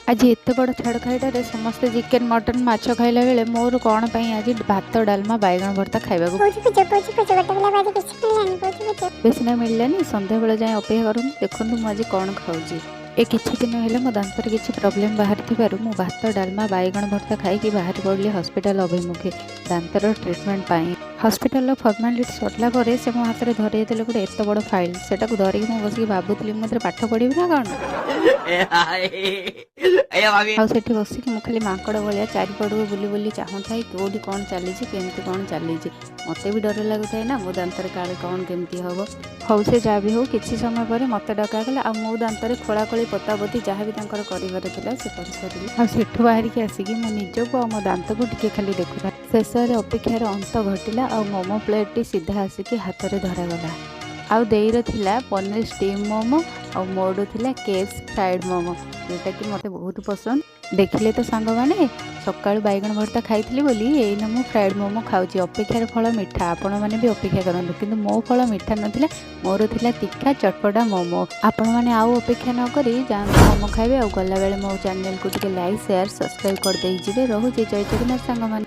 ଆଜି ଏତେ ବଡ଼ ଛାଡ଼ଖାଇଟାରେ ସମସ୍ତେ ଚିକେନ୍, ମଟନ୍, ମାଛ ଖାଇଲା ବେଳେ ମୋର କ'ଣ ପାଇଁ ଆଜି ଭାତ, ଡାଲମା, ବାଇଗଣ ଭର୍ତ୍ତା ଖାଇବାକୁ କୋଉଠି ଖୋଜ, କୋଉଠି ଖୋଜ, ଗୋଟେ ପିଲାକୁ ଆଜି କିଛି ମିଳିଲାନି। କୋଉଠି ଖୋଜ? ଏବେ ସିନା ମିଳିଲାନି, ସନ୍ଧ୍ୟାବେଳ ଯାଏଁ ଅପେକ୍ଷା କରନ୍ତୁ। ଦେଖନ୍ତୁ, ମୁଁ ଆଜି କ'ଣ ଖାଉଛି। ଏ କିଛି ଦିନ ହେଲା ମୋ ଦାନ୍ତରେ କିଛି ପ୍ରୋବ୍ଲେମ୍ ବାହାରିଥିବାରୁ ମୁଁ ଭାତ, ଡାଲମା, ବାଇଗଣ ଭର୍ତ୍ତା ଖାଇକି ବାହାରି ପଡ଼ିଲି ହସ୍ପିଟାଲ ଅଭିମୁଖେ ଦାନ୍ତର ଟ୍ରିଟମେଣ୍ଟ ପାଇଁ। ହସ୍ପିଟାଲର ଫର୍ମାଲିଟି ସରିଲା ପରେ ସେ ମୋ ହାତରେ ଧରେଇ ଦେଲେ ଗୋଟେ ଏତେ ବଡ଼ ଫାଇଲ୍। ସେଟାକୁ ଧରିକି ମୁଁ ବସିକି ଭାବୁଥିଲି, ମୁଁ ଏଥିରେ ପାଠ ପଢ଼ିବି ନା କ'ଣ? ଆଉ ସେଠି ବସିକି ମୁଁ ଖାଲି ମାଙ୍କଡ଼ ଭଳିଆ ଚାରିପଟକୁ ବୁଲି ବୁଲି ଚାହୁଁଥାଏ, କେଉଁଠି କ'ଣ ଚାଲିଛି, କେମିତି କ'ଣ ଚାଲିଛି। ମୋତେ ବି ଡର ଲାଗୁଥାଏ ନା, ମୋ ଦାନ୍ତରେ କାଳେ କ'ଣ କେମିତି ହେବ। ହଉ, ସେ ଯାହା ବି ହଉ, କିଛି ସମୟ ପରେ ମୋତେ ଡକାଗଲା ଆଉ ମୋ ଦାନ୍ତରେ ଖୋଳାଖୋଳି, ପୋତାପୋତି ଯାହା ବି ତାଙ୍କର କରିବାର ଥିଲା, ସେ କରିସାରିଲେ। ଆଉ ସେଠୁ ବାହାରିକି ଆସିକି ମୁଁ ନିଜକୁ ଆଉ ମୋ ଦାନ୍ତକୁ ଟିକେ ଖାଲି ଦେଖୁଥାଏ। ଶେଷରେ ଅପେକ୍ଷାର ଅନ୍ତ ଘଟିଲା ଆଉ ମୋମୋ ପ୍ଲେଟ୍ଟି ସିଧା ଆସିକି ହାତରେ ଧରାଗଲା। ଆଉ ଦେଇର ଥିଲା ପନିର ଷ୍ଟିମ୍ ମୋମୋ ଆଉ ମୋର ଥିଲା କେପ୍ସ ଫ୍ରାଏଡ଼୍ ମୋମୋ, ଯେଉଁଟାକି ମୋତେ ବହୁତ ପସନ୍ଦ। ଦେଖିଲେ ତ ସାଙ୍ଗମାନେ, ସକାଳୁ ବାଇଗଣ ଭର୍ତ୍ତା ଖାଇଥିଲି ବୋଲି ଏଇନା ମୁଁ ଫ୍ରାଏଡ଼୍ ମୋମୋ ଖାଉଛି। ଅପେକ୍ଷାର ଫଳ ମିଠା। ଆପଣମାନେ ବି ଅପେକ୍ଷା କରନ୍ତୁ, କିନ୍ତୁ ମୋ ଫଳ ମିଠା ନଥିଲା, ମୋର ଥିଲା ତୀଖା ଚଟପଟା ମୋମୋ। ଆପଣମାନେ ଆଉ ଅପେକ୍ଷା ନ କରି ଯାଆନ୍ତୁ, ମୋମୋ ଖାଇବେ। ଆଉ ଗଲାବେଳେ ମୋ ଚ୍ୟାନେଲକୁ ଟିକେ ଲାଇକ୍, ସେୟାର, ସବସ୍କ୍ରାଇବ୍ କରିଦେଇ ଯିବେ। ରହୁଛି, ଜୟ ଜଗନ୍ନାଥ ସାଙ୍ଗମାନେ।